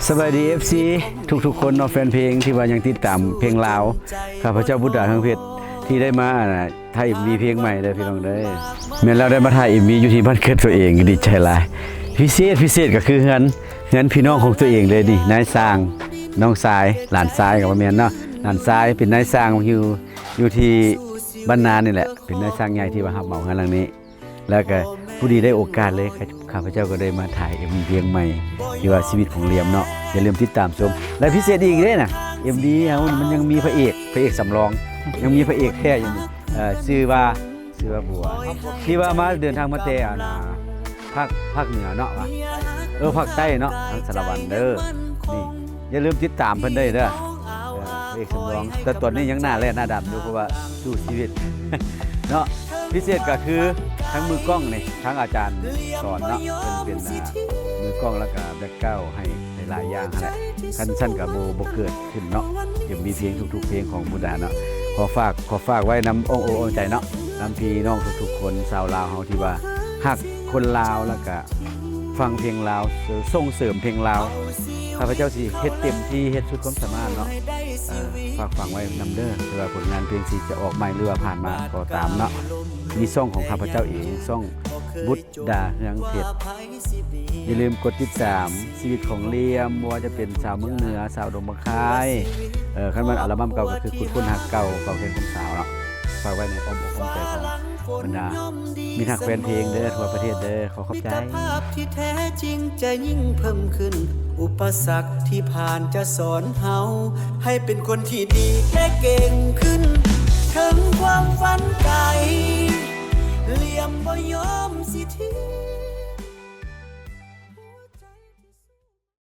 ສະບາຍດີ ເອັຟຊີ ທຸກໆຄົນເນາະ ແຟນເພງທີ່ວ່າຍັງຕິດຕາມເພງລາວ ຂ້າພະເຈົ້າ ບຸດດາ ເຮືອງເພັດ ທີ່ໄດ້ມາ ອ່າ ຖ່າຍເອັມວີເພງໃໝ່ເດີພີ່ນ້ອງເດີ. ແມ່ນແລ້ວ ໄດ້ມາຖ່າຍເອັມວີຢູ່ທີ່ບ້ານເກີດຕົວເອງ ດີໃຈຫຼາຍ. ພິເສດ ພິເສດກໍຄືເຮືອນ ເຮືອນພີ່ນ້ອງຂອງຕົວເອງເລີຍນີ້ ນາຍຊ່າງ ນ້ອງຊາຍ ຫຼານຊາຍກໍບໍ່ແມ່ນເນາະ ຫຼານຊາຍເປັນນາຍຊ່າງຢູ່ ຢູ່ທີ່ບ້ານນານີ້ແຫຼະ ເປັນນາຍຊ່າງໃຫຍ່ທີ່ວ່າຮັບເໝົາເຮືອນຫຼັງນີ້. ແລ້ວກໍພໍດີໄດ້ໂອກາດເລີຍ ຂ້າພະເຈົ້າກໍໄດ້ມາຖ່າຍເອັມວີເພງໃໝ່ ທີ່ວ່າຊີວິດຂອງຫຼຽມເນາະ ຢ່າລືມຕິດຕາມຊົມ. ແລະພິເສດອີກເດ້ນະ ເອັມວີເຮົາມັນຍັງມີພະເອກ ພະເອກສຳລອງ ຍັງມີພະເອກແທ້ຢູ່ນີ້ ເອີ ຊື່ວ່າ ຊື່ວ່າບົວ ທີ່ວ່າມາເດີນທາງມາແຕ່ ອັນ ພາກ ພາກເໜືອເນາະ ວ່າ ເອີ ພາກໃຕ້ເນາະ ທາງສາລະວັນເດີ. ນີ້ຢ່າລືມຕິດຕາມເພິ່ນເດີ ເດີ ເອີ ພະເອກສຳລອງ ແຕ່ຕອນນີ້ຍັງໜ້າແລ້ໜ້າດຳຢູ່ ເພາະວ່າສູ້ຊີວິດເນາະ. ພິເສດກໍຄືທັງມືກ້ອງນີ້ ທັງອາຈານສອນເນາະ ເພິ່ນເປັນ ອ່າ ມືກ້ອງ ແລ້ວກໍແບັກກຣາວໃຫ້ຫຼາຍໆຢ່າງຫັ້ນແຫຼະ. ຄັນຊັ້ນກໍບໍ່ ບໍ່ເກີດຂຶ້ນເນາະ ເອັມວີເພງທຸກໆເພງຂອງບຸດດາເນາະ. ຂໍຝາກ ຂໍຝາກໄວ້ນຳອ້ອມອົກອ້ອມໃຈເນາະ ນຳພີ່ນ້ອງທຸກໆຄົນ ຊາວລາວເຮົາທີ່ວ່າຮັກຄົນລາວ ແລ້ວກະ ຟັງເພງລາວ ສົ່ງເສີມເພງລາວ. ຂ້າພະເຈົ້າຊິເຮັດເຕັມທີ່ ເຮັດສຸດຄວາມສາມາດເນາະ ເອີ ຝາກຝັງໄວ້ນຳເດີ ທີ່ວ່າຜົນງານເພງທີ່ຈະອອກໃໝ່ ຫຼືວ່າຜ່ານມາກໍຕາມເນາະ. ມີຊ່ອງຂອງຂ້າພະເຈົ້າເອງ ຊ່ອງບຸດດາເຮືອງເພັດ. ຢ່າລືມກົດຕິດຕາມຊີວິດຂອງຫຼຽມ ບໍ່ວ່າຈະເປັນສາວເມືອງເໜືອ ສາວດົງບັກຄາຍ ເອີ ຄັນແມ່ນອັລບັມເກົ່າກໍຄື ຂຸດຄົ້ນຮັກເກົ່າ ເກົ່າແຄນຄວາມສາວເນາະ. ຝາກໄວ້ໃນອ້ອມອົກອ້ອມໃຈຂອງບັນດາມິດຮັກແຟນເພງເດີ ທົ່ວປະເທດເດີ. ຂໍຂອບໃຈ. ມິດຕະພາບທີ່ແທ້ຈິງຈະຍິ່ງເພີ່ມຂຶ້ນ ອຸປະສັກທີ່ຜ່ານຈະສອນເຮົາ ໃຫ້ເປັນຄົນທີ່ດີແລະເກັ່ງຂຶ້ນ ເຖິງຄວາມຝັນໄກ ຫຼຽມບໍ່ຍອມຊິຖິ້ມ.